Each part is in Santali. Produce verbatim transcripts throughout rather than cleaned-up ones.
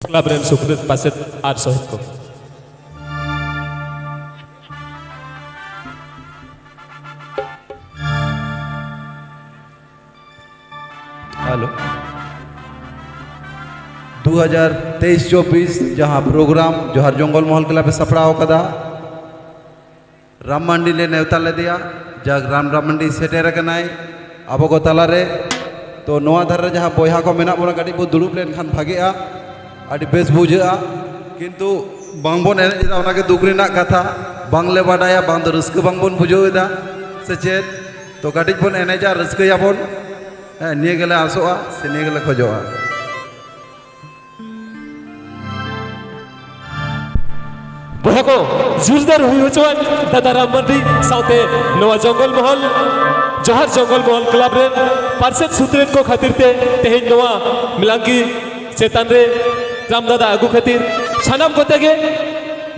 ᱠᱞᱟᱵᱽ ᱨᱮᱱ ᱥᱩᱛᱨᱮᱛ ᱯᱟᱨᱥᱮᱛ ᱟᱨ ᱥᱚᱦᱮᱛ ᱠᱚ᱾ ᱦᱮᱞᱳ, ᱫᱩ ᱦᱟᱡᱟᱨ ᱛᱮᱭᱤᱥ ᱪᱚᱵᱵᱤᱥ ᱡᱟᱦᱟᱸ ᱯᱨᱳᱜᱨᱟᱢ ᱡᱚᱦᱟᱨ ᱡᱚᱝᱜᱚᱞ ᱢᱚᱦᱚᱞ ᱠᱞᱟᱵᱽ ᱮ ᱥᱟᱯᱲᱟᱣ ᱟᱠᱟᱫᱟ, ᱨᱟᱢ ᱢᱟᱱᱰᱤ ᱞᱮ ᱱᱮᱣᱛᱟ ᱞᱮᱫᱮᱭᱟ᱾ ᱡᱟᱠ, ᱨᱟᱢ ᱨᱟᱢ ᱢᱟᱱᱰᱤ ᱥᱮᱴᱮᱨ ᱟᱠᱟᱱᱟᱭ ᱟᱵᱚ ᱠᱚ ᱛᱟᱞᱟᱨᱮ᱾ ᱛᱚ, ᱱᱚᱣᱟ ᱫᱷᱟᱨᱮ ᱨᱮ ᱡᱟᱦᱟᱸ ᱵᱚᱭᱦᱟ ᱠᱚ ᱢᱮᱱᱟᱜ ᱵᱚᱱᱟ, ᱠᱟᱹᱴᱤᱡ ᱵᱚ ᱫᱩᱲᱩᱵ ᱞᱮᱱᱠᱷᱟᱱ ᱵᱷᱟᱜᱮᱜᱼᱟ᱾ ᱟᱹᱰᱤ ᱵᱮᱥ ᱵᱩᱡᱷᱟᱹᱜᱼᱟ᱾ ᱠᱤᱱᱛᱩ ᱵᱟᱝᱵᱚᱱ ᱮᱱᱮᱡ ᱮᱫᱟ, ᱚᱱᱟᱜᱮ ᱫᱩᱠ ᱨᱮᱱᱟᱜ ᱠᱟᱛᱷᱟ᱾ ᱵᱟᱝᱞᱮ ᱵᱟᱰᱟᱭᱟ, ᱵᱟᱝ ᱫᱚ ᱨᱟᱹᱥᱠᱟᱹ ᱵᱟᱝᱵᱚᱱ ᱵᱩᱡᱷᱟᱹᱣ ᱮᱫᱟ, ᱥᱮ ᱪᱮᱫ? ᱛᱚ, ᱠᱟᱹᱴᱤᱡ ᱵᱚᱱ ᱮᱱᱮᱡᱟ, ᱨᱟᱹᱥᱠᱟᱹᱭᱟᱵᱚᱱ᱾ ᱦᱮᱸ, ᱱᱤᱭᱟᱹ ᱜᱮᱞᱮ ᱟᱥᱚᱜᱼᱟ, ᱥᱮ ᱱᱤᱭᱟᱹ ᱜᱮᱞᱮ ᱠᱷᱚᱡᱚᱜᱼᱟ᱾ ᱵᱚᱭᱦᱟ ᱠᱚ, ᱡᱳᱨᱫᱟᱨ ᱦᱩᱭ ᱦᱚᱪᱚᱣᱟᱱ ᱫᱟᱫᱟ ᱨᱟᱢ ᱢᱟᱨᱰᱤ ᱥᱟᱶᱛᱮ ᱱᱚᱣᱟ ᱡᱚᱝᱜᱚᱞ ᱢᱚᱦᱚᱞ, ᱡᱚᱦᱟᱨ ᱡᱚᱝᱜᱚᱞ ᱢᱚᱦᱚᱞ ᱠᱞᱟᱵᱽ ᱨᱮᱱ ᱯᱟᱨᱥᱮᱛ ᱥᱩᱛᱨᱮᱛ ᱠᱚ ᱠᱷᱟᱹᱛᱤᱨ ᱛᱮ ᱛᱮᱦᱮᱧ ᱱᱚᱣᱟ ᱢᱮᱞᱟᱝᱜᱤ ᱪᱮᱛᱟᱱ ᱨᱮ ᱨᱟᱢ ᱫᱟᱫᱟ ᱟᱹᱜᱩ ᱠᱷᱟᱹᱛᱤᱨ ᱥᱟᱱᱟᱢ ᱠᱚᱛᱮ ᱜᱮ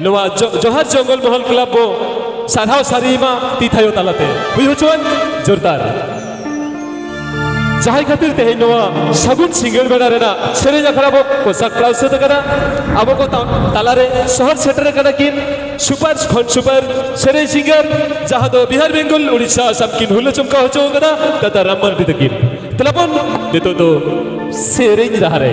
ᱱᱚᱣᱟ ᱡᱚ-, ᱡᱚᱦᱟᱨ ᱡᱚᱝᱜᱚᱞ ᱢᱚᱦᱚᱞ ᱠᱞᱟᱵᱽ ᱵᱚ ᱥᱟᱨᱦᱟᱣ ᱥᱟᱹᱨᱤ ᱢᱟ ᱛᱤ ᱛᱷᱟᱭᱚ ᱛᱟᱞᱟᱛᱮ ᱦᱩᱭ ᱦᱚᱪᱚᱣᱟᱱ ᱡᱳᱨᱫᱟᱨ᱾ ᱡᱟᱦᱟᱸᱭ ᱠᱷᱟᱹᱛᱤᱨ ᱛᱮᱦᱮᱧ ᱱᱚᱣᱟ ᱥᱟᱹᱜᱩᱱ ᱥᱤᱸᱜᱟᱹᱲ ᱵᱮᱲᱟ ᱨᱮᱱᱟᱜ ᱥᱮᱨᱮᱧ ᱟᱠᱷᱲᱟ ᱵᱚ ᱠᱚ ᱥᱟᱯᱲᱟᱣ ᱥᱟᱹᱛ ᱟᱠᱟᱫᱟ᱾ ᱟᱵᱚ ᱠᱚ ᱛᱟ-, ᱛᱟᱞᱟᱨᱮ ᱥᱚᱦᱚᱨ ᱥᱮᱴᱮᱨ ᱟᱠᱟᱱᱟ ᱠᱤᱱ ᱥᱩᱯᱟᱨ ᱠᱷᱚᱱ ᱥᱩᱯᱟᱨ ᱥᱮᱨᱮᱧ ᱥᱤᱸᱜᱟᱨ, ᱡᱟᱦᱟᱸ ᱫᱚ ᱵᱤᱦᱟᱨ, ᱵᱮᱝᱜᱚᱞ, ᱩᱲᱤᱥᱥᱟ, ᱟᱥᱟᱢ ᱠᱤᱱ ᱦᱩᱞᱟᱹ ᱪᱚᱢᱠᱟᱣ ᱦᱚᱪᱚ ᱟᱠᱟᱫᱟ, ᱫᱟᱫᱟ ᱨᱟᱢ ᱢᱟᱨᱰᱤ ᱛᱟᱹᱠᱤᱱ᱾ ᱛᱟᱦᱞᱮ ᱵᱚᱱ ᱱᱤᱛᱚᱜ ᱫᱚ ᱥᱮᱨᱮᱧ ᱨᱟᱦᱟ ᱨᱮ᱾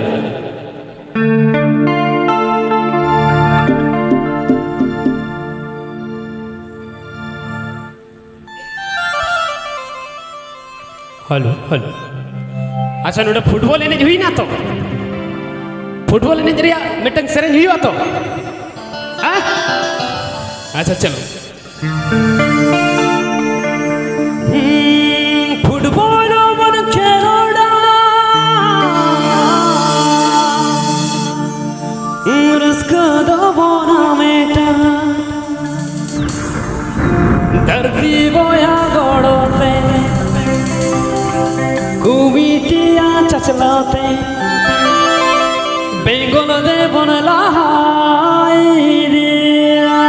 Hello, hello. ᱟᱪᱪᱷᱟ, ᱱᱚᱰᱮ ᱯᱷᱩᱴᱵᱚᱞ ᱮᱱᱮᱡ ᱦᱩᱭᱱᱟ ᱛᱚ? ᱯᱷᱩᱴᱵᱚᱞ ᱮᱱᱮᱡ ᱨᱮᱭᱟᱜ ᱢᱤᱫᱴᱟᱝ ᱥᱮᱨᱮᱧ ᱦᱩᱭᱩᱜᱼᱟ ᱛᱚ? ᱦᱮᱸ? ᱟᱪᱪᱷᱟ, ᱪᱚᱞᱚ᱾ ᱦᱩᱸ, ᱯᱷᱩᱴᱵᱚᱞ ᱵᱚᱱ ᱠᱷᱮᱞᱳᱰᱟ, ᱨᱟᱹᱥᱠᱟᱹ ᱫᱚᱵᱚᱱ ᱦᱟᱢᱮᱴᱟ᱾ ᱫᱷᱟᱹᱨᱛᱤ ᱵᱚᱭᱦᱟ ᱜᱚᱲᱚ ᱛᱮ, ᱠᱚᱢᱤᱴᱤᱭᱟ ᱪᱟᱪᱞᱟᱣ ᱛᱮ, ᱵᱮᱝᱜᱚᱞ ᱫᱮᱵᱚᱱ ᱞᱟᱦᱟ ᱤᱫᱤᱭᱟ,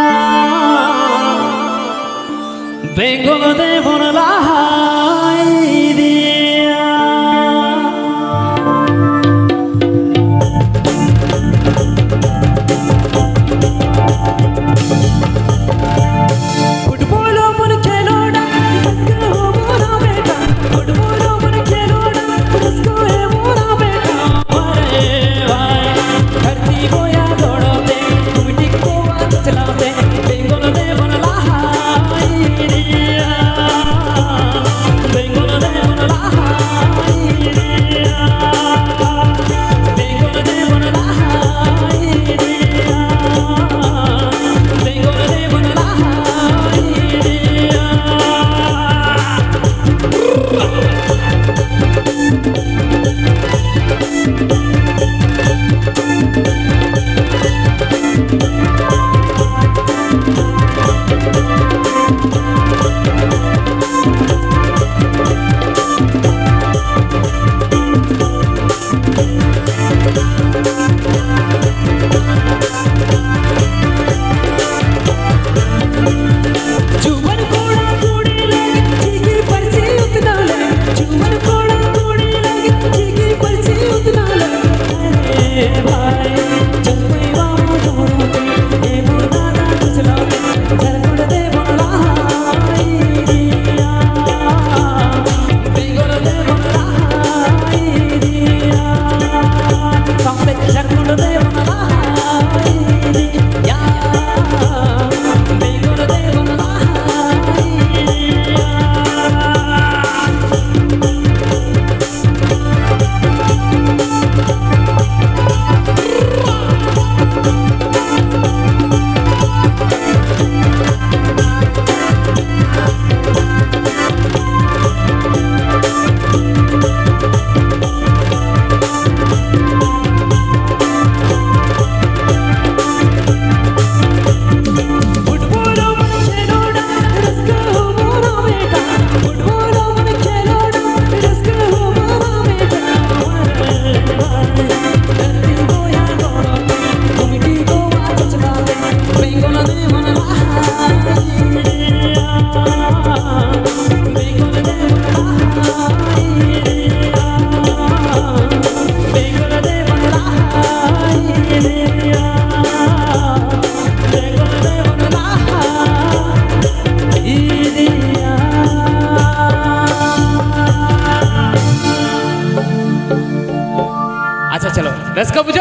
ᱵᱮᱝᱜᱚᱞ ᱫᱮᱵᱚᱱ ᱞᱟᱦᱟ ᱤᱫᱤᱭᱟ᱾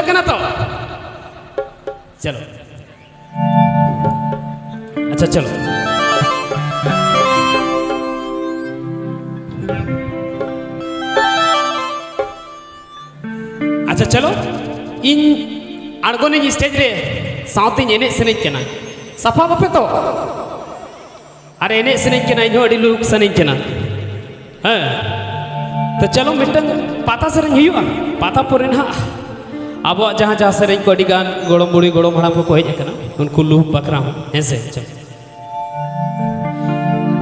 ᱠᱟᱱᱟ ᱛᱚ? ᱪᱚᱞᱚ᱾ ᱟᱪᱪᱷᱟ, ᱪᱚᱞᱚ᱾ ᱟᱪᱪᱷᱟ, ᱪᱚᱞᱚ, ᱤᱧ ᱟᱬᱜᱚᱱᱟᱹᱧ ᱥᱴᱮᱡᱽ ᱨᱮ, ᱥᱟᱶᱛᱮᱧ ᱮᱱᱮᱡ ᱥᱮᱨᱮᱧ ᱠᱟᱱᱟ᱾ ᱥᱟᱯᱷᱟ ᱵᱟᱯᱮ ᱛᱚ? ᱟᱨ ᱮᱱᱮᱡ ᱥᱮᱨᱮᱧ ᱠᱟᱱᱟ, ᱤᱧᱦᱚᱸ ᱟᱹᱰᱤ ᱞᱩᱦᱩᱠ ᱥᱟᱱᱟᱧ ᱠᱟᱱᱟ᱾ ᱦᱮᱸ, ᱛᱚ ᱪᱚᱞᱚ, ᱢᱤᱫᱴᱟᱝ ᱯᱟᱛᱟ ᱥᱮᱨᱮᱧ ᱦᱩᱭᱩᱜᱼᱟ᱾ ᱯᱟᱛᱟ ᱯᱚᱨᱮ ᱱᱟᱦᱟᱜ ᱟᱵᱚᱣᱟᱜ ᱡᱟᱦᱟᱸ ᱡᱟᱦᱟᱸ ᱥᱮᱨᱮᱧ ᱠᱚ, ᱟᱹᱰᱤ ᱜᱟᱱ ᱜᱚᱲᱚᱢ ᱵᱩᱲᱦᱤ ᱜᱚᱲᱚᱢ ᱦᱟᱲᱟᱢ ᱠᱚᱠᱚ ᱦᱮᱡ ᱟᱠᱟᱱᱟ, ᱩᱱᱠᱩ ᱞᱩᱦᱩᱠ ᱵᱟᱠᱷᱨᱟ ᱦᱚᱸ, ᱦᱮᱸ ᱥᱮ? ᱪᱚᱞᱚ᱾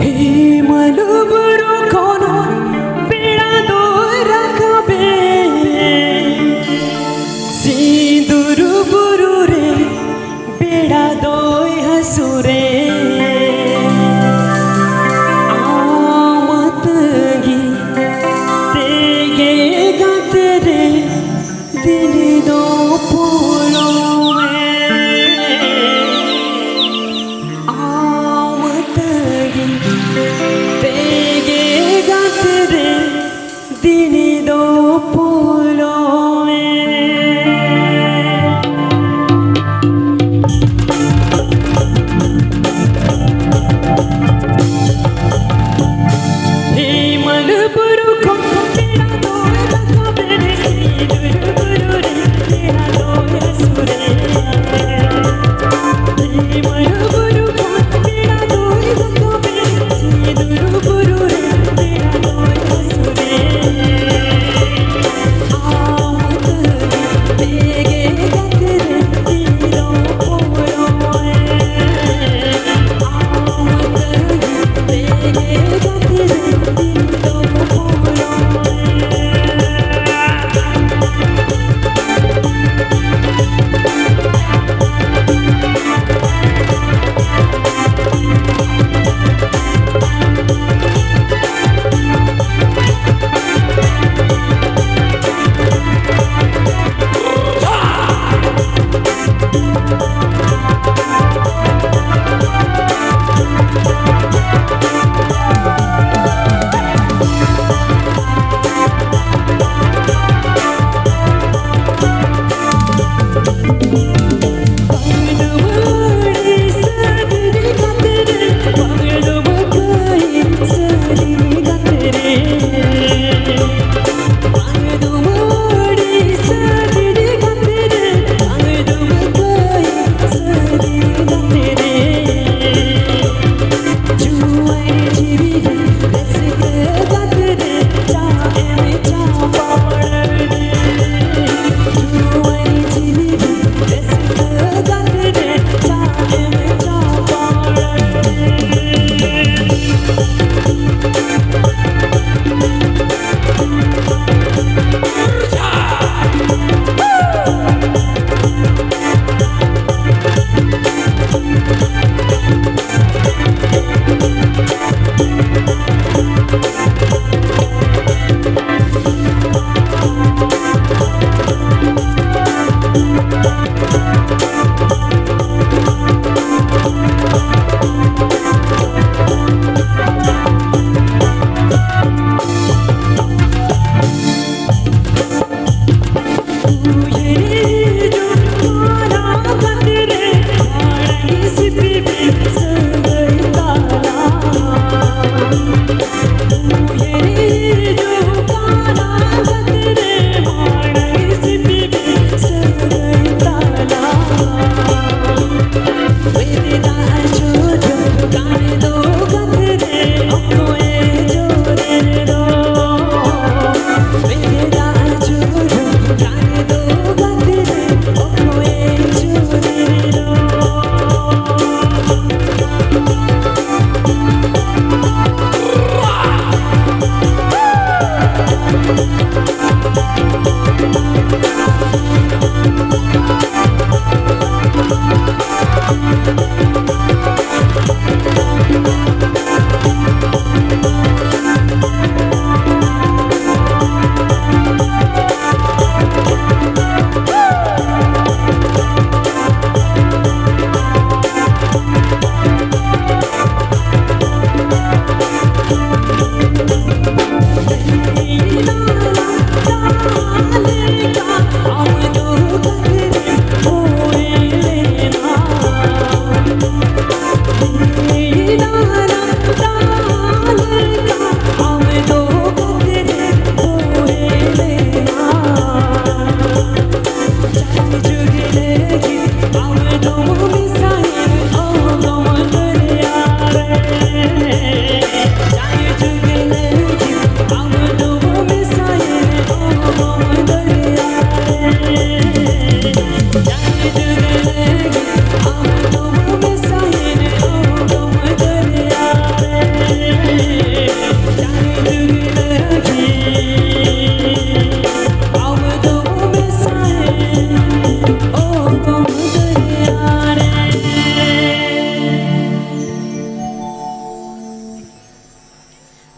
ᱦᱤᱢᱟᱞ ᱵᱩᱨᱩ ᱠᱷᱚᱱ ᱵᱮᱲᱟ ᱫᱚᱭ ᱨᱟᱠᱟᱵᱮ, ᱥᱤᱸᱫᱩᱨ ᱵᱩᱨᱩ ᱨᱮ ᱵᱮᱲᱟ ᱫᱚᱭ ᱦᱟᱹᱥᱩᱨᱮ᱾ ᱟᱢ ᱛᱟᱹᱜᱤ ᱛᱮᱜᱮ ᱜᱟᱛᱮ ᱨᱮ ᱫᱤᱱ ᱫᱚ ᱯᱚᱞᱚᱢᱮ᱾ ᱟᱢ ᱛᱟᱹᱜᱤ ᱛᱮᱜᱮ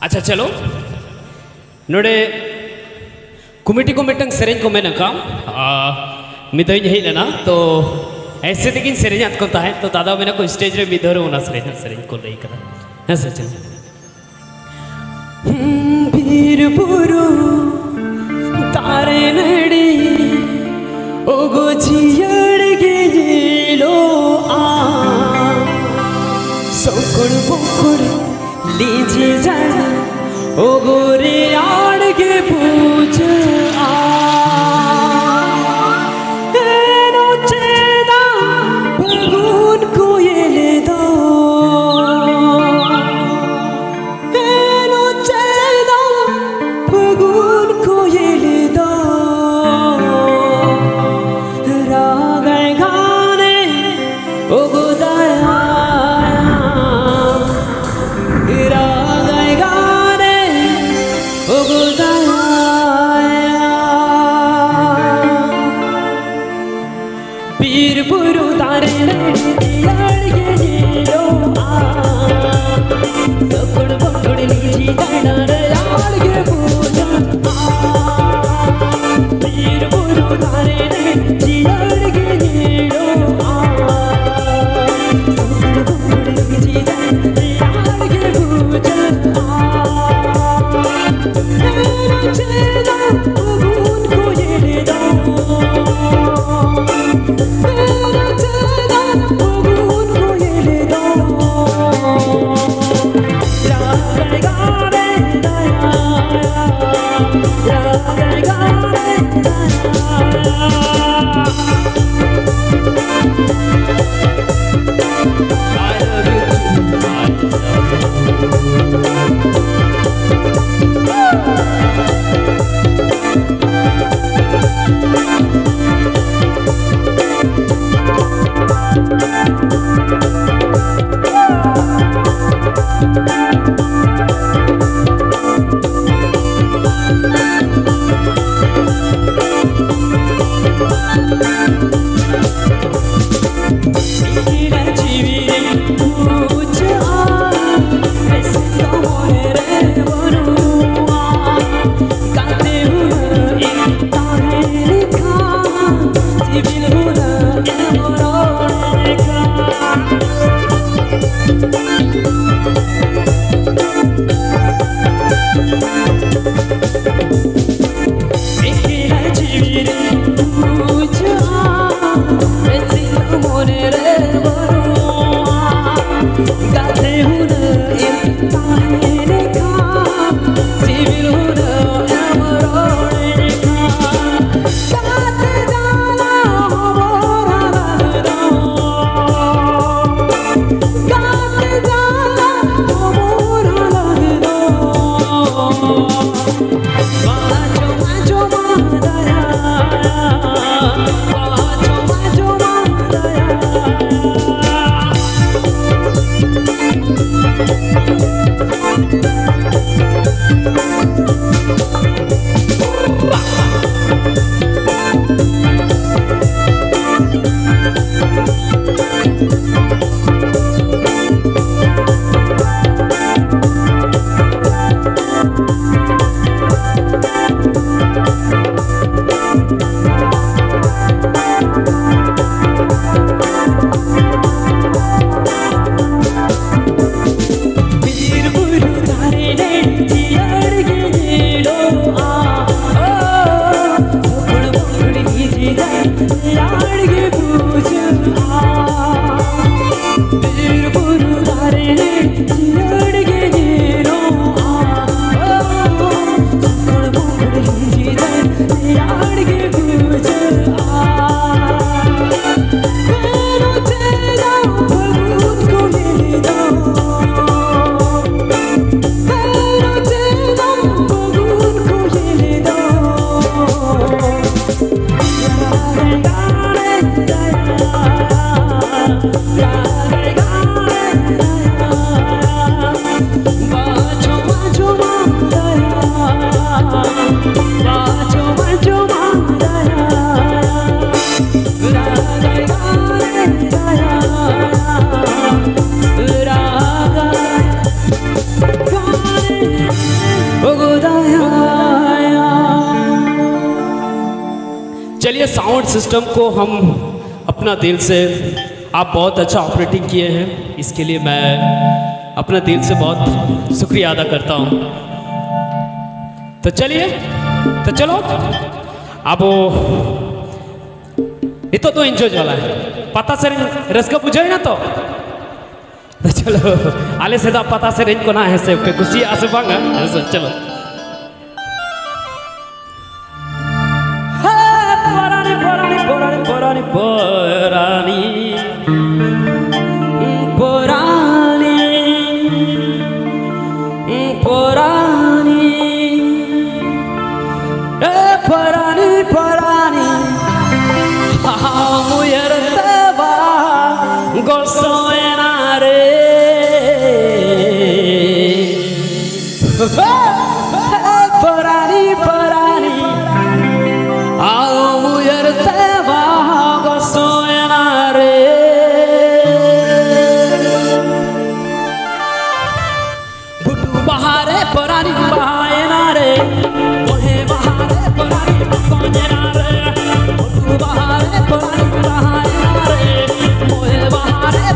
ᱟᱪᱪᱷᱟ, ᱪᱚᱞᱚ, ᱱᱚᱰᱮ ᱠᱚᱢᱤᱴᱤ ᱠᱚ ᱢᱤᱫᱴᱟᱝ ᱥᱮᱨᱮᱧ ᱠᱚ ᱢᱮᱱ ᱟᱠᱟᱫ, ᱟ, ᱢᱤᱫ ᱫᱷᱟᱣ ᱤᱧ ᱦᱮᱡ ᱞᱮᱱᱟ, ᱛᱚ ᱮᱭᱥᱮ ᱛᱮᱜᱤᱧ ᱥᱮᱨᱮᱧᱟᱫ ᱠᱚ ᱛᱟᱦᱮᱸᱫ᱾ ᱛᱚ ᱫᱟᱫᱟ ᱢᱮᱱᱟ ᱠᱚ, ᱥᱴᱮᱡ ᱨᱮ ᱢᱤᱫ ᱫᱷᱟᱣ ᱨᱮ ᱚᱱᱟ ᱥᱮᱨᱮᱧ ᱦᱟᱸᱜ ᱥᱮᱨᱮᱧ ᱠᱚ ᱞᱟᱹᱭ ᱠᱟᱫᱟ᱾ ᱦᱮᱸ ᱥᱮ ᱪᱮᱫ? ᱵᱤᱨ ᱵᱩᱨᱩ ᱫᱟᱨᱮ ᱱᱟᱹᱲᱤ ᱚᱜᱚ ᱡᱤᱭᱟᱹᱲ ᱜᱮ ᱧᱮᱞᱚᱜᱼᱟ᱾ ᱥᱚᱠᱲ ᱵᱚᱠᱲ ᱞᱤᱸᱡᱤ ᱡᱟᱲᱟ ᱚᱜᱚ ᱨᱮᱭᱟᱲ ᱜᱮ ᱵᱩᱡᱷᱟᱹᱜᱼᱟ᱾ ᱮᱱᱚ ᱪᱮᱫᱟᱜ ᱯᱷᱟᱹᱜᱩᱱ ᱠᱚᱭᱮᱞ ᱫᱚ, ᱮᱱᱚ ᱪᱮᱫᱟᱜ ᱯᱷᱟᱹᱜᱩᱱ ᱠᱚᱭᱮᱞ ᱫᱚ ᱨᱟᱜᱟᱭ ᱜᱟᱱᱮ ᱚᱜᱚ ᱫᱟᱭᱟ, ᱨᱟᱜᱟᱭ ᱜᱟᱱᱮ ᱚᱜᱚ ᱫᱟᱭᱟ᱾ ᱵᱤᱨ ᱵᱩᱨᱩ ᱫᱟᱨᱮ ᱱᱟᱹᱲᱤ ᱡᱤᱭᱟᱹᱲ ᱜᱮ ᱧᱮᱞᱚᱜᱼᱟ᱾ ᱥᱚᱠᱲ ᱵᱚᱠᱲ ᱞᱤᱸᱡᱤ ᱜᱟᱰᱟ ᱨᱮᱭᱟᱲ ᱜᱮ ᱵᱩᱡᱷᱟᱹᱜᱼᱟ᱾ ᱵᱤᱨ ᱵᱩᱨᱩ ᱫᱟᱨᱮ ᱱᱟᱹᱲᱤ ᱡᱤᱭᱟᱹᱲ ᱜᱮ ᱧᱮᱞᱚᱜᱼᱟ᱾ ᱥᱚᱠᱲ ᱵᱚᱠᱲ ᱞᱤᱸᱡᱤ ᱜᱟᱰᱟ ᱨᱮᱭᱟᱲ ᱜᱮ ᱵᱩᱡᱷᱟᱹᱜᱼᱟ᱾ चलिए, साउंड सिस्टम को हम अपना दिल से, आप बहुत अच्छा ऑपरेटिंग किए हैं, इसके लिए मैं अपना दिल से बहुत शुक्रिया अदा करता हूँ। तो चलिए, तो चलो, अब ᱱᱤᱛᱚᱜ ᱫᱚ ᱮᱱᱡᱚᱭ ᱪᱟᱞᱟᱜ᱾ ᱯᱟᱛᱟ ᱥᱮᱨᱮᱧ ᱨᱟᱹᱥᱠᱟᱹ ᱵᱩᱡᱷᱟᱹᱣ ᱮᱱᱟ ᱛᱚ? ᱛᱚ ᱪᱚᱞᱚ, ᱟᱞᱮ ᱥᱮᱫᱟᱜ ᱯᱟᱛᱟ ᱥᱮᱨᱮᱧ ᱠᱚ ᱱᱟᱜ, ᱦᱮᱸ ᱥᱮ, ᱯᱮ ᱠᱩᱥᱤᱭᱟᱜᱼᱟ ᱥᱮ ᱵᱟᱝᱟ? ᱦᱮᱸ ᱥᱮ, ᱪᱚᱞᱚ᱾ ᱯᱚᱨᱟᱱᱤ, ᱯᱚᱨᱟᱱᱤ, ᱯᱚᱨᱟᱱᱤ, ᱯᱚᱨᱟᱱᱤ, ᱯᱚᱨᱟᱱᱤ, ᱯᱚᱨᱟᱱᱤ, ᱮ ᱯᱚᱨᱟᱱᱤ, ᱯᱚᱨᱟᱱᱤ, ᱟᱢ ᱩᱭᱦᱟᱹᱨ ᱛᱮ ᱵᱟ ᱜᱚᱥᱚᱭᱮᱱᱟ ᱨᱮ᱾ ᱯᱚᱨᱟᱱᱤ, ᱯᱚᱨᱟᱱᱤ, ᱟᱢ ᱩᱭᱦᱟᱹᱨ ᱛᱮ ᱵᱟᱦᱟ ᱜᱚᱥᱚᱭᱮᱱᱟ ᱨᱮ᱾ ᱵᱷᱩᱴᱩ ᱵᱟᱦᱟ ᱨᱮ ᱯᱚᱨᱟᱱᱤ ᱵᱟᱦᱟᱭᱮᱱᱟ ᱨᱮ᱾ ᱵᱚᱦᱮ ᱵᱟᱦᱟ ᱨᱮ ᱯᱚᱨᱟᱱᱤ ᱢᱚᱠᱚᱧᱮᱱᱟ ᱨᱮ᱾ ᱵᱷᱩᱴᱩ ᱵᱟᱦᱟ ᱨᱮ ᱯᱚᱨᱟᱱᱤ ᱵᱟᱦᱟᱭᱮᱱᱟ ᱨᱮ᱾ ᱵᱚᱦᱮ ᱵᱟᱦᱟ ᱨᱮ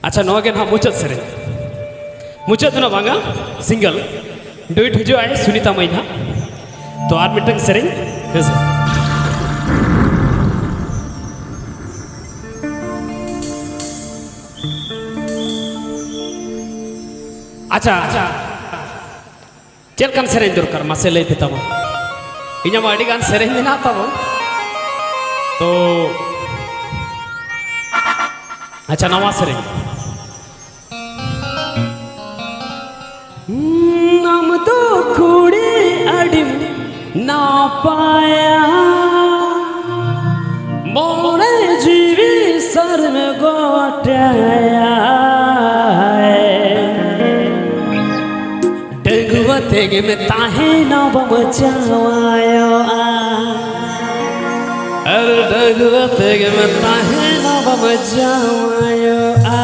ᱟᱪᱪᱷᱟ, ᱱᱚᱣᱟ ᱜᱮ ᱱᱟᱦᱟᱜ ᱢᱩᱪᱟᱹᱫ ᱥᱮᱨᱮᱧ᱾ ᱢᱩᱪᱟᱹᱫ ᱫᱚ ᱱᱟᱦᱟᱜ ᱵᱟᱝᱟ, ᱥᱤᱝᱜᱮᱞ ᱰᱩᱭᱮᱴ ᱦᱤᱡᱩᱜ ᱟᱭ ᱥᱩᱱᱤᱛᱟ ᱢᱟᱹᱭ ᱱᱟᱦᱟᱜ᱾ ᱛᱚ, ᱟᱨ ᱢᱤᱫᱴᱟᱝ ᱥᱮᱨᱮᱧ, ᱦᱮᱸ ᱥᱮ᱾ ᱟᱪᱪᱷᱟ, ᱪᱮᱫ ᱞᱮᱠᱟᱱ ᱥᱮᱨᱮᱧ ᱫᱚᱨᱠᱟᱨ, ᱢᱟᱥᱮ ᱞᱟᱹᱭ ᱯᱮ ᱛᱟᱵᱚᱱ᱾ ᱤᱧᱟᱹᱜ ᱢᱟ ᱟᱹᱰᱤ ᱜᱟᱱ ᱥᱮᱨᱮᱧ ᱢᱮᱱᱟᱜ ᱛᱟᱵᱚᱱ᱾ ᱛᱚ, ᱟᱪᱪᱷᱟ, ᱱᱟᱣᱟ ᱥᱮᱨᱮᱧ᱾ ᱟᱢ ᱫᱚ ᱠᱩᱲᱤ ᱟᱹᱰᱤᱢ ᱱᱟᱯᱟᱭᱟ, ᱢᱚᱱᱮ ᱡᱤᱣᱤ ᱥᱟᱨᱢᱮ ᱜᱚᱴᱟᱭᱟ᱾ ᱰᱟᱺᱜᱩᱣᱟᱹ ᱛᱮᱜᱮᱢ ᱛᱟᱦᱮᱱᱟ, ᱵᱟᱢ ᱡᱟᱶᱟᱭᱚᱜᱼᱟ᱾ ᱟᱨ ᱰᱟᱺᱜᱩᱣᱟᱹ ᱛᱮᱜᱮᱢ ᱛᱟᱦᱮᱱᱟ, ᱵᱟᱢ ᱡᱟᱶᱟᱭᱚᱜᱼᱟ᱾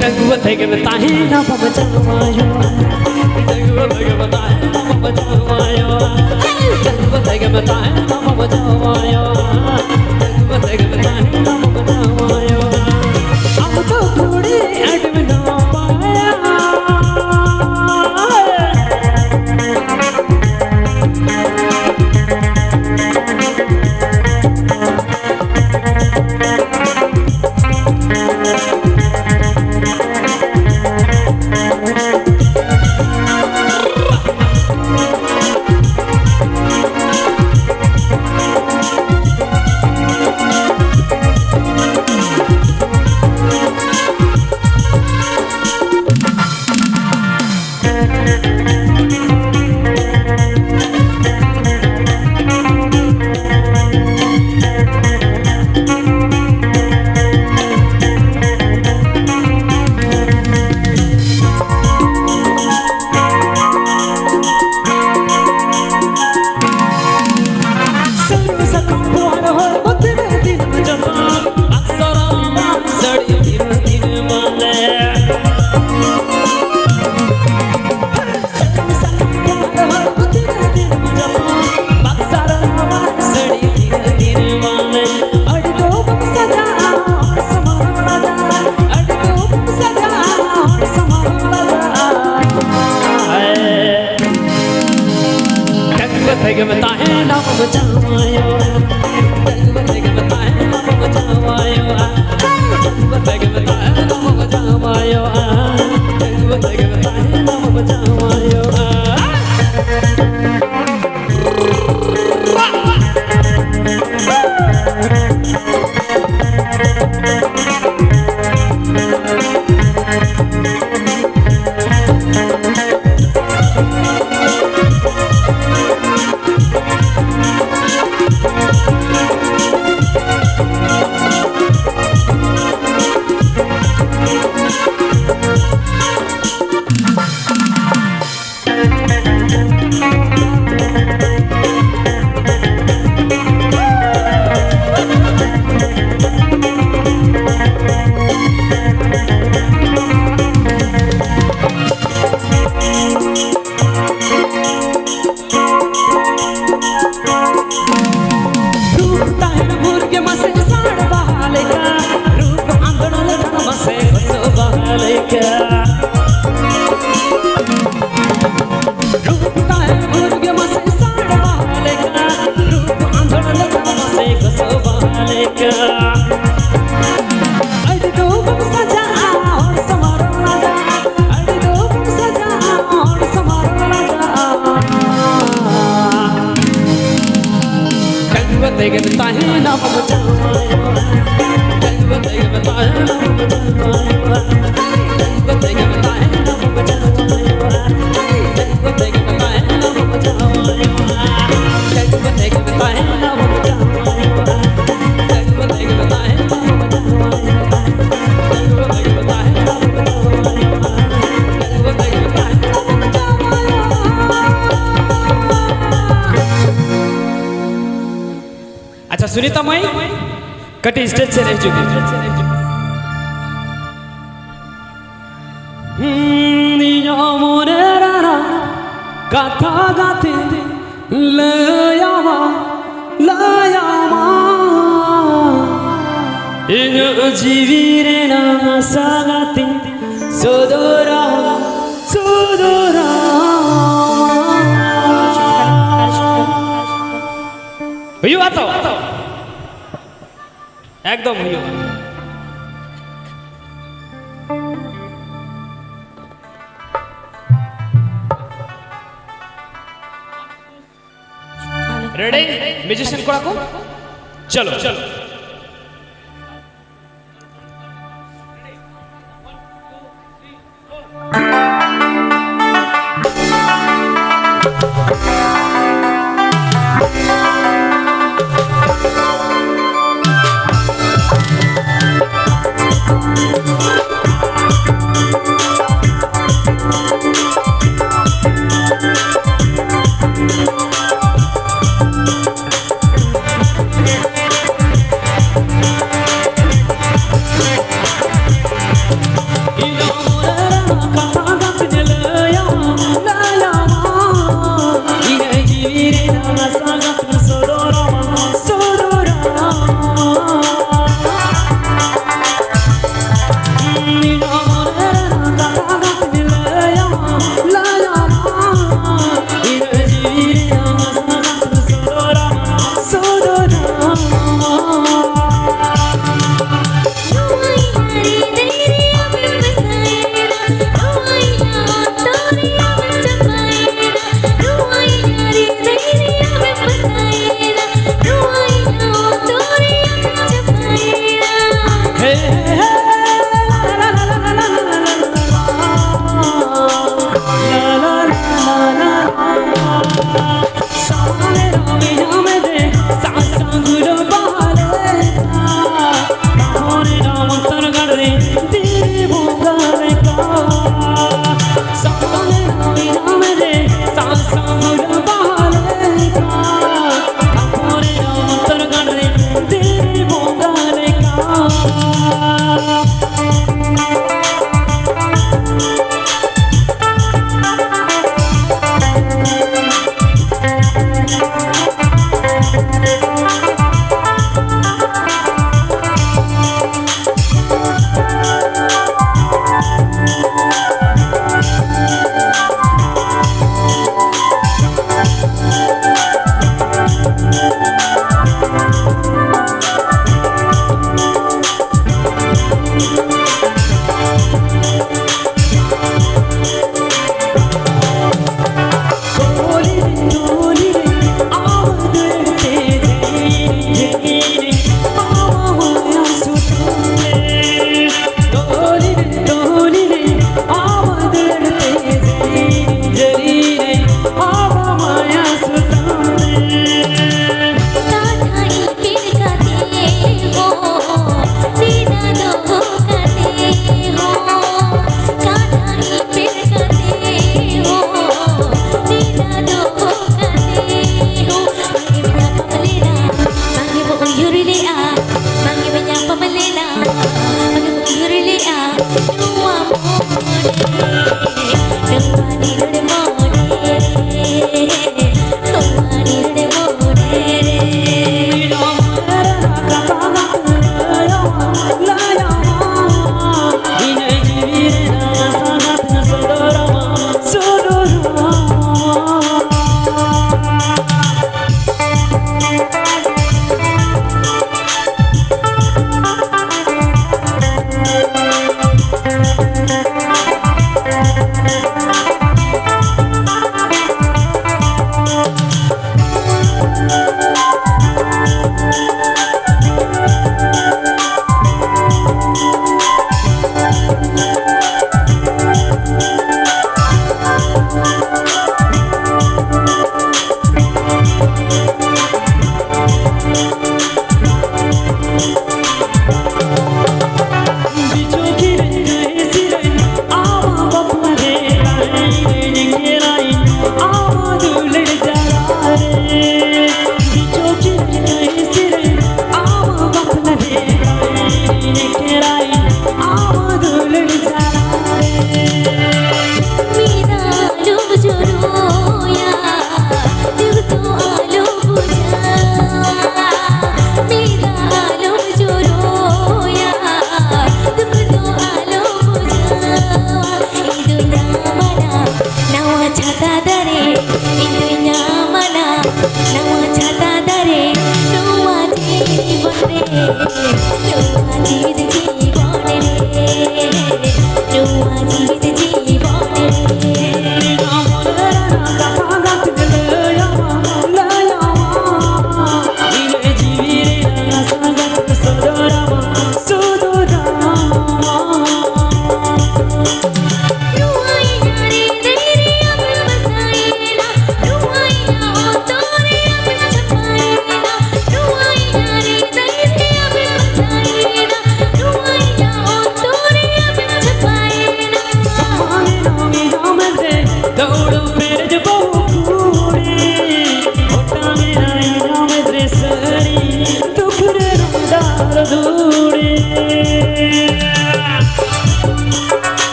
ᱰᱟᱺᱜᱩᱣᱟᱹ ᱛᱮᱜᱮᱢ ᱛᱟᱦᱮᱱᱟ, ᱵᱟᱢ ᱡᱟᱶᱟᱭᱚᱜᱼᱟ᱾ ᱰᱟᱺᱜᱩᱣᱟᱹ ᱛᱮᱜᱮᱢ ᱛᱟᱦᱮᱱᱟ, ᱵᱟᱢ ᱡᱟᱶᱟᱭᱚᱜᱼᱟ᱾ ᱰᱟᱺᱜᱩᱣᱟᱹ ᱛᱮᱜᱮᱢ ᱛᱟᱦᱮᱱᱟ, ᱵᱟᱢ ᱡᱟᱶᱟᱭᱚᱜᱼᱟ᱾ ᱰᱟᱺᱜᱩᱣᱟᱹ ᱛᱮᱜᱮᱢ ᱛᱟᱦᱮᱱᱟ, ᱵᱟᱢ ᱡᱟᱶᱟᱭᱚᱜᱼᱟ᱾ ᱛᱮᱜᱮᱢ ᱛᱟᱦᱮᱱᱟ ᱵᱟᱵᱟ ᱡᱟᱶᱟᱭᱚᱜᱼᱟ᱾ ᱰᱟᱺᱜᱩᱣᱟᱹ ᱛᱮᱜᱮᱢ ᱛᱟᱦᱮᱱᱟ ᱵᱟᱵᱟ ᱡᱟᱶᱟᱭᱚᱜᱼᱟ᱾ ᱰᱟᱺᱜᱩᱣᱟᱹ ᱛᱮᱜᱮᱢ ᱛᱟᱦᱮᱱᱟ ᱵᱟᱵᱟ ᱡᱟᱶᱟᱭᱚᱜᱼᱟ᱾ ᱰᱟᱺᱜᱩᱣᱟᱹ ᱛᱮᱜᱮᱢ ᱛᱟᱦᱮᱱᱟ ᱵᱟᱵᱟ ᱡᱟᱶᱟᱭᱚᱜᱼᱟ᱾ ᱨᱩᱯ ᱛᱟᱦᱮᱱ ᱵᱷᱳᱨ ᱜᱮ ᱢᱟᱥᱮ ᱥᱟᱲ ᱵᱟᱦᱟ ᱞᱮᱠᱟ, ᱨᱩᱯ ᱟᱸᱫᱳᱲ ᱞᱮᱠᱷᱟᱱ ᱢᱟᱥᱮ ᱜᱚᱥᱚ ᱵᱟᱦᱟ ᱞᱮᱠᱟ᱾ ᱨᱩᱯ ᱛᱟᱦᱮᱱ ᱵᱷᱳᱨ ᱜᱮ ᱢᱟᱥᱮ ᱥᱟᱲ ᱵᱟᱦᱟ ᱞᱮᱠᱟ, ᱨᱩᱯ ᱟᱸᱫᱳᱲ ᱞᱮᱠᱷᱟᱱ ᱢᱟᱥᱮ ᱜᱚᱥᱚ ᱵᱟᱦᱟ ᱞᱮᱠᱟ᱾ ᱟᱹᱰᱤ ᱫᱩᱠ ᱥᱟᱡᱟᱜᱼᱟ ᱦᱚᱲ ᱥᱟᱢᱟᱝ ᱨᱮ ᱞᱟᱡᱟᱜᱼᱟ, ᱟᱹᱰᱤ ᱫᱩᱠ ᱥᱟᱡᱟᱜᱼᱟ ᱦᱚᱲ ᱥᱟᱢᱟᱝ ᱨᱮ ᱞᱟᱡᱟᱜᱼᱟ᱾ ᱰᱟᱺᱜᱩᱣᱟᱹ ᱛᱮᱜᱮᱢ ᱛᱟᱦᱮᱱᱟ ᱵᱟᱵᱟ ᱡᱟᱶᱟᱭᱚᱜᱼᱟ᱾ ᱰᱟᱺᱜᱩᱣᱟᱹ ᱛᱮᱜᱮᱢ ᱛᱟᱦᱮᱱᱟ ᱵᱟᱵᱟ ᱡᱟᱶᱟᱭᱚᱜᱼᱟ᱾ ᱰᱟᱺᱜᱩᱣᱟᱹ ᱛᱮᱜᱮᱢ ᱛᱟᱦᱮᱱᱟ ᱵᱟᱵᱟ ᱡᱟᱶᱟᱭᱚᱜᱼᱟ᱾ ᱥᱩᱱᱤᱛᱟ ᱢᱟᱹᱭ, ᱠᱟᱹᱴᱤᱡ ᱥᱴᱮᱡ ᱥᱮᱫ ᱨᱮ ᱦᱤᱡᱩᱜ ᱢᱮ᱾ ᱦᱩᱸ, ᱤᱧᱟᱹᱜ ᱢᱚᱱᱮ ᱨᱮᱱᱟᱜ ᱠᱟᱛᱷᱟ ᱜᱟᱛᱮ ᱞᱟᱹᱭᱟᱢᱟ, ᱞᱟᱹᱭᱟᱢᱟ᱾ ᱤᱧᱟᱹᱜ ᱡᱤᱣᱤ ᱨᱮᱱᱟᱜ ᱟᱥᱟ ᱜᱟᱛᱮ ᱥᱚᱫᱚᱨᱟ, ᱥᱚᱫᱚᱨᱟ᱾ ᱦᱩᱭᱩᱜᱼᱟ ᱛᱚ? ᱮᱠᱫᱚᱢ ᱦᱩᱭᱩᱜᱼᱟ᱾ ᱨᱮᱰᱤ, ᱢᱤᱭᱩᱡᱤᱥᱤᱭᱟᱱ ᱠᱚᱲᱟ ᱠᱚ, ᱪᱚᱞᱚ, ᱪᱚᱞᱚ᱾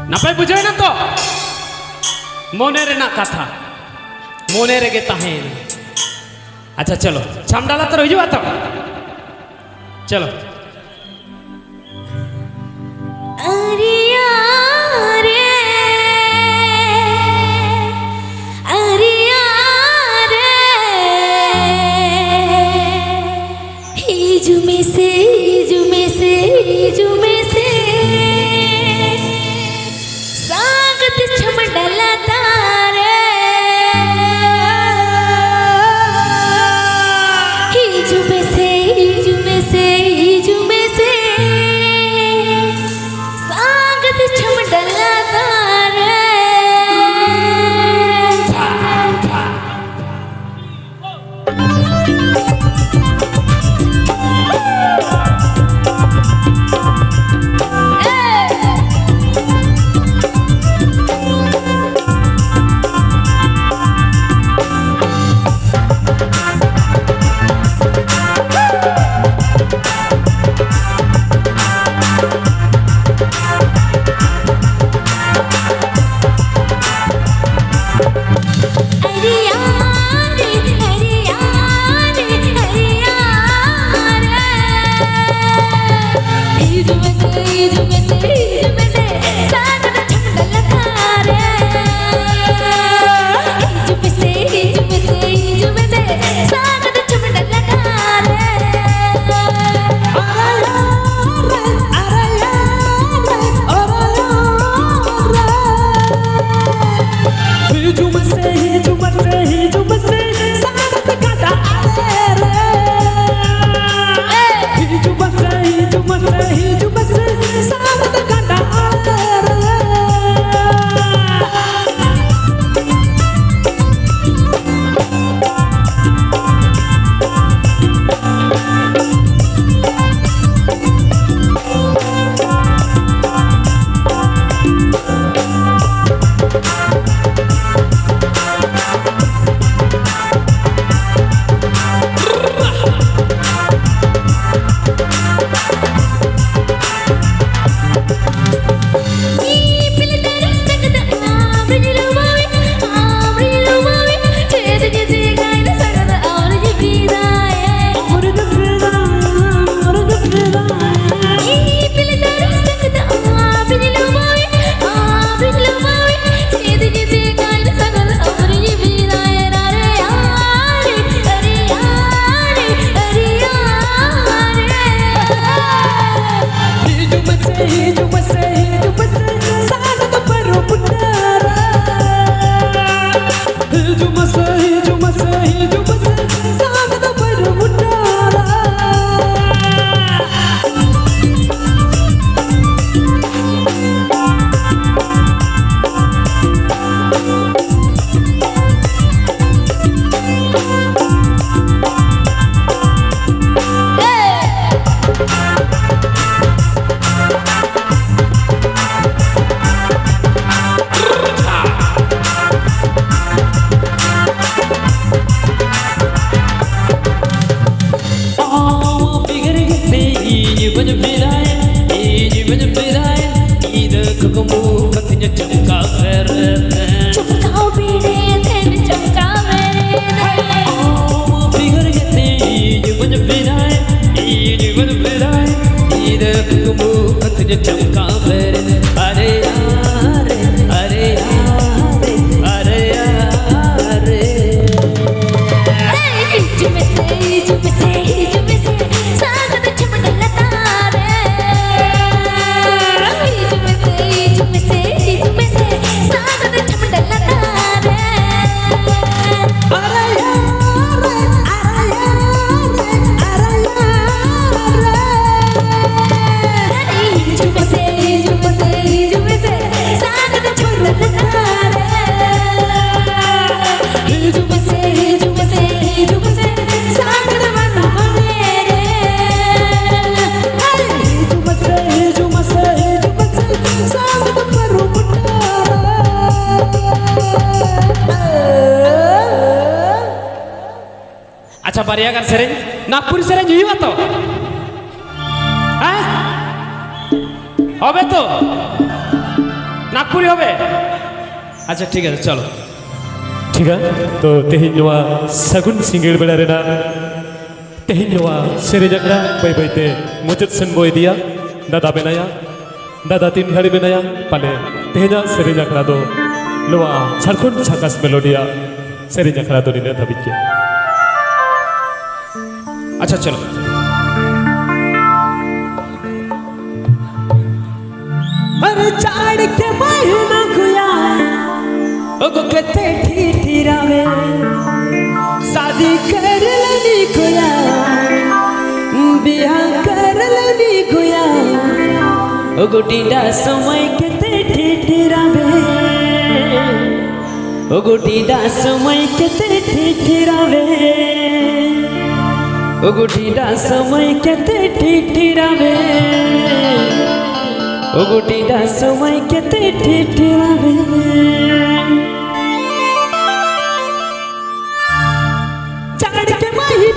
ᱱᱟᱯᱟᱭ ᱵᱩᱡᱷᱟᱹᱣ ᱮᱱᱟ ᱛᱚ? ᱢᱚᱱᱮ ᱨᱮᱱᱟᱜ ᱠᱟᱛᱷᱟ ᱢᱚᱱᱮ ᱨᱮᱜᱮ ᱛᱟᱦᱮᱸᱭᱮᱱᱟ᱾ ᱟᱪᱪᱷᱟ, ᱪᱚᱞᱚ, ᱪᱷᱟᱢᱰᱟ ᱞᱟᱛᱟᱨ ᱦᱤᱡᱩᱜᱼᱟ ᱛᱚ? ᱪᱚᱞᱚ᱾ ᱟᱨᱤᱭᱟ ᱨᱮ, ᱟᱨᱤᱭᱟ ᱨᱮ, ᱦᱤᱡᱩᱜ ᱢᱮᱥᱮ᱾ ᱦᱤᱡᱩᱜ ᱢᱮᱥᱮ ᱥᱟᱸᱜᱟᱛ ᱪᱷᱟᱢᱰᱟ ᱞᱟᱛᱟᱨ ᱨᱮ᱾ ᱦᱤᱡᱩᱜ ᱢᱮᱥᱮ, ᱦᱤᱡᱩᱜ ᱢᱮᱥᱮ, ᱦᱤᱡᱩᱜ ᱢᱮᱥᱮ ᱥᱟᱸᱜᱟᱛ ᱪᱷᱟᱢᱰᱟ ᱞᱟᱛᱟᱨ ᱨᱮ᱾ ᱦᱤᱡᱩᱜ ᱢᱮᱥᱮ, ᱦᱤᱡᱩᱜ ᱢᱮᱥᱮ, ᱦᱤᱡᱩᱜ ᱢᱮᱥᱮ ᱥᱟᱸᱜᱟᱛ ᱜᱟᱰᱟ ᱟᱲᱮ ᱨᱮ᱾ ᱦᱤᱡᱩᱜ ᱢᱮᱥᱮ, ᱦᱤᱡᱩᱜ ᱢᱮᱥᱮ, ᱦᱤᱡᱩᱜ ᱢᱮᱥᱮ ᱥᱟᱸᱜᱟᱛ ᱵᱟᱹᱧ ᱵᱮᱲᱟᱭ, ᱤᱧ ᱵᱟᱹᱧ ᱵᱮᱲᱟᱭ, ᱤᱧ ᱫᱚ ᱠᱩᱠᱢᱩ ᱠᱟᱛᱤᱧ ᱪᱚᱢᱠᱟᱣ ᱵᱮᱨᱮᱫ᱾ ᱪᱚᱢᱠᱟᱣ ᱵᱮᱨᱮᱫ, ᱪᱚᱢᱠᱟᱣ ᱵᱮᱨᱮᱫ᱾ ᱟᱢ ᱯᱷᱤᱜᱟᱨ ᱧᱮᱞᱛᱮ ᱤᱧ ᱵᱟᱹᱧ ᱵᱮᱲᱟᱭ, ᱤᱧ ᱵᱟᱹᱧ ᱵᱮᱲᱟᱭ, ᱤᱧ ᱫᱚ ᱠᱩᱠᱢᱩ ᱠᱟᱛᱤᱧ ᱪᱚᱢᱠᱟᱣ ᱵᱮᱨᱮᱫ᱾ ᱟᱨᱮ, ᱟᱨᱮ, ᱟᱨᱮ, ᱟᱨᱮ, ᱟᱨᱮ, ᱟᱨᱮ᱾ ᱦᱤᱡᱩᱜ ᱢᱮᱥᱮ, ᱦᱤᱡᱩᱜ ᱢᱮᱥᱮ, ᱦᱤᱡᱩᱜ ᱢᱮᱥᱮ, ᱥᱟᱸᱜᱟᱛ ᱪᱷᱟᱢᱰᱟ ᱞᱟᱛᱟᱨ ᱨᱮ᱾ ᱦᱤᱡᱩᱜ ᱢᱮᱥᱮ, ᱦᱤᱡᱩᱜ ᱢᱮᱥᱮ, ᱦᱤᱡᱩᱜ ᱢᱮᱥᱮ, ᱥᱟᱸᱜᱟᱛ ᱪᱷᱟᱢᱰᱟ ᱞᱟᱛᱟᱨ ᱨᱮ᱾ ᱟᱨᱮ ᱭᱟ ᱨᱮ, ᱟᱨᱮ ᱭᱟ ᱨᱮ, ᱟᱨᱮ ᱭᱟ ᱨᱮ᱾ ᱦᱤᱡᱩᱜ ᱢᱮᱥᱮ, ᱦᱤᱡᱩᱜ ᱢᱮᱥᱮ, ᱦᱤᱡᱩᱜ ᱢᱮᱥᱮ, ᱥᱟᱸᱜᱟᱛ ᱪᱷᱟᱢᱰᱟ ᱞᱟᱛᱟᱨ ᱨᱮ᱾ ᱦᱤᱡᱩᱜ ᱢᱮᱥᱮ, ᱦᱤᱡᱩᱜ ᱢᱮᱥᱮ, ᱦᱤᱡᱩᱜ ᱢᱮᱥᱮ, ᱥᱟᱸᱜᱟᱛ ᱵᱟᱹᱨᱩ ᱵᱚᱱᱮ ᱨᱮ᱾ ᱦᱮᱭ! ᱦᱤᱡᱩᱜ ᱢᱮᱥᱮ, ᱦᱤᱡᱩᱜ ᱢᱮᱥᱮ, ᱦᱤᱡᱩᱜ ᱢᱮᱥᱮ, ᱥᱟᱸᱜᱟᱛ ᱵᱟᱹᱨᱩ ᱵᱚᱱᱮ ᱨᱮ᱾ ᱟᱪᱪᱷᱟ, ᱵᱟᱨᱭᱟ ᱜᱟᱱ ᱥᱮᱨᱮᱧ, ᱱᱟᱜᱽᱯᱩᱨᱤ ᱥᱮᱨᱮᱧ ᱦᱩᱭᱩᱜᱼᱟ ᱛᱚ? ᱦᱮᱸ? ᱦᱚᱵᱮ ᱛᱚ? ᱱᱟᱜᱽᱯᱩᱨᱤ ᱦᱚᱵᱮ? ᱟᱪᱪᱷᱟ, ᱴᱷᱤᱠ ᱟᱪᱷᱮ, ᱪᱚᱞᱚ᱾ ᱴᱷᱤᱠ ᱜᱮᱭᱟ, ᱛᱚ ᱛᱮᱦᱮᱧ ᱱᱚᱣᱟ ᱥᱟᱹᱜᱩᱱ ᱥᱤᱸᱜᱟᱹᱲ ᱵᱮᱲᱟ ᱨᱮᱱᱟᱜ ᱛᱮᱦᱮᱧ ᱱᱚᱣᱟ ᱥᱮᱨᱮᱧ ᱟᱠᱷᱲᱟ ᱵᱟᱹᱭ ᱵᱟᱹᱭ ᱛᱮ ᱢᱩᱪᱟᱹᱫ ᱥᱮᱱ ᱵᱚ ᱤᱫᱤᱭᱟ᱾ ᱫᱟᱫᱟ ᱢᱮᱱᱟᱭᱟ, ᱫᱟᱫᱟ ᱛᱤᱱ ᱜᱷᱟᱹᱲᱤ ᱢᱮᱱᱟᱭᱟ? ᱯᱟᱞᱮ ᱛᱮᱦᱮᱧᱟᱜ ᱥᱮᱨᱮᱧ ᱟᱠᱷᱲᱟ ᱫᱚ ᱱᱚᱣᱟ ᱡᱷᱟᱲᱠᱷᱚᱸᱰ ᱡᱷᱟᱠᱟᱥ ᱢᱮᱞᱳᱰᱤᱭᱟ ᱥᱮᱨᱮᱧ ᱟᱠᱷᱲᱟ ᱫᱚ ᱱᱤᱱᱟᱹᱜ ᱫᱷᱟᱹᱵᱤᱡ ᱜᱮ᱾ ᱟᱪᱪᱷᱟ, ᱪᱚᱞᱚ᱾ अरे जाड़ के महीना गुया, ओगो केते ठिठिरावे। शादी कर लेनी गुया, बियाह कर लेनी गुया, ओगो डीडा समय केते ठिठिरावे। ओगो डीडा समय केते ठिठिरावे। ओगो डीडा समय केते ठिठिरावे। ओगो डीडा समय केते ठिठिरावे। जाड़ के महीना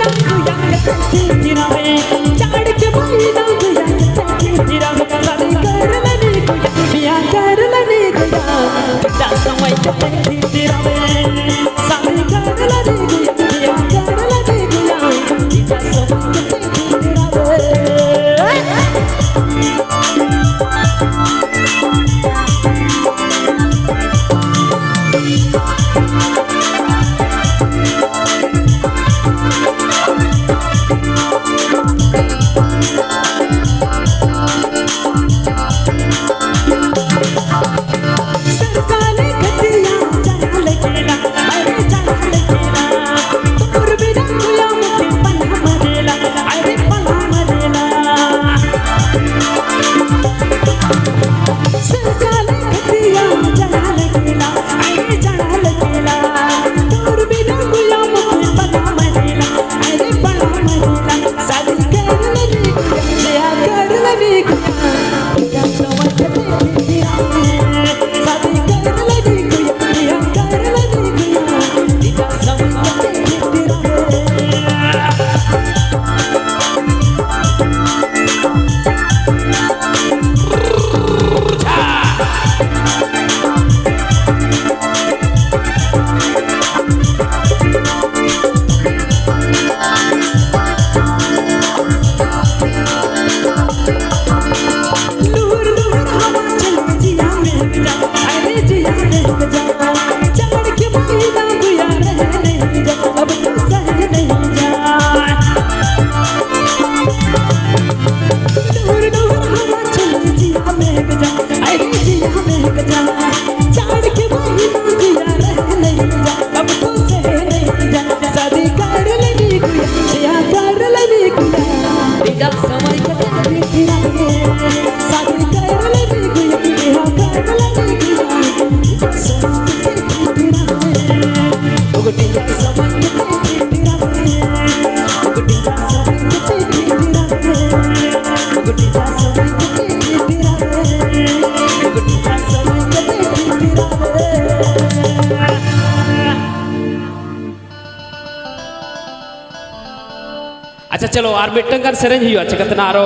ᱪᱚᱞᱚ, ᱟᱨ ᱢᱤᱫᱴᱟᱝ ᱜᱟᱱ ᱥᱮᱨᱮᱧ ᱦᱩᱭᱩᱜᱼᱟ, ᱪᱤᱠᱟᱹᱛᱮ ᱱᱟ ᱟᱨᱚ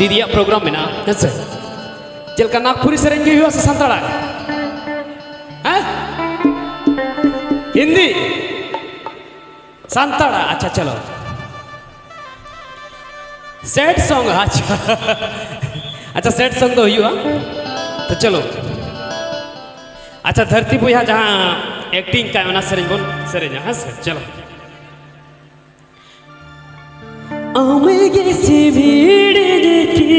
ᱫᱤᱫᱤᱭᱟᱜ ᱯᱨᱳᱜᱨᱟᱢ ᱢᱮᱱᱟᱜᱼᱟ, ᱦᱮᱸ ᱥᱮ? ᱪᱮᱫ ᱞᱮᱠᱟ, ᱱᱟᱜᱽᱯᱩᱨᱤ ᱥᱮᱨᱮᱧ ᱜᱮ ᱦᱩᱭᱩᱜᱼᱟ ᱥᱮ ᱥᱟᱱᱛᱟᱲᱟᱜ? ᱦᱮᱸ? ᱦᱤᱱᱫᱤ? ᱥᱟᱱᱛᱟᱲᱟᱜ, ᱟᱪᱪᱷᱟ, ᱪᱚᱞᱚ᱾ ᱥᱮᱰ ᱥᱚᱝ, ᱟᱪᱪᱷᱟ᱾ ᱟᱪᱪᱷᱟ, ᱥᱮᱰ ᱥᱚᱝ ᱫᱚ ᱦᱩᱭᱩᱜᱼᱟ᱾ ᱛᱚ ᱪᱚᱞᱚ᱾ ᱟᱪᱪᱷᱟ, ᱫᱷᱟᱹᱨᱛᱤ ᱵᱚᱭᱦᱟ ᱡᱟᱦᱟᱸ ᱮᱠᱴᱤᱝ ᱠᱟᱜ, ᱚᱱᱟ ᱥᱮᱨᱮᱧ ᱵᱚᱱ ᱥᱮᱨᱮᱧᱟ, ᱦᱮᱸ ᱥᱮ? ᱪᱚᱞᱚ᱾ ᱟᱢ ᱜᱮ ᱥᱤᱵᱤᱲ ᱜᱮ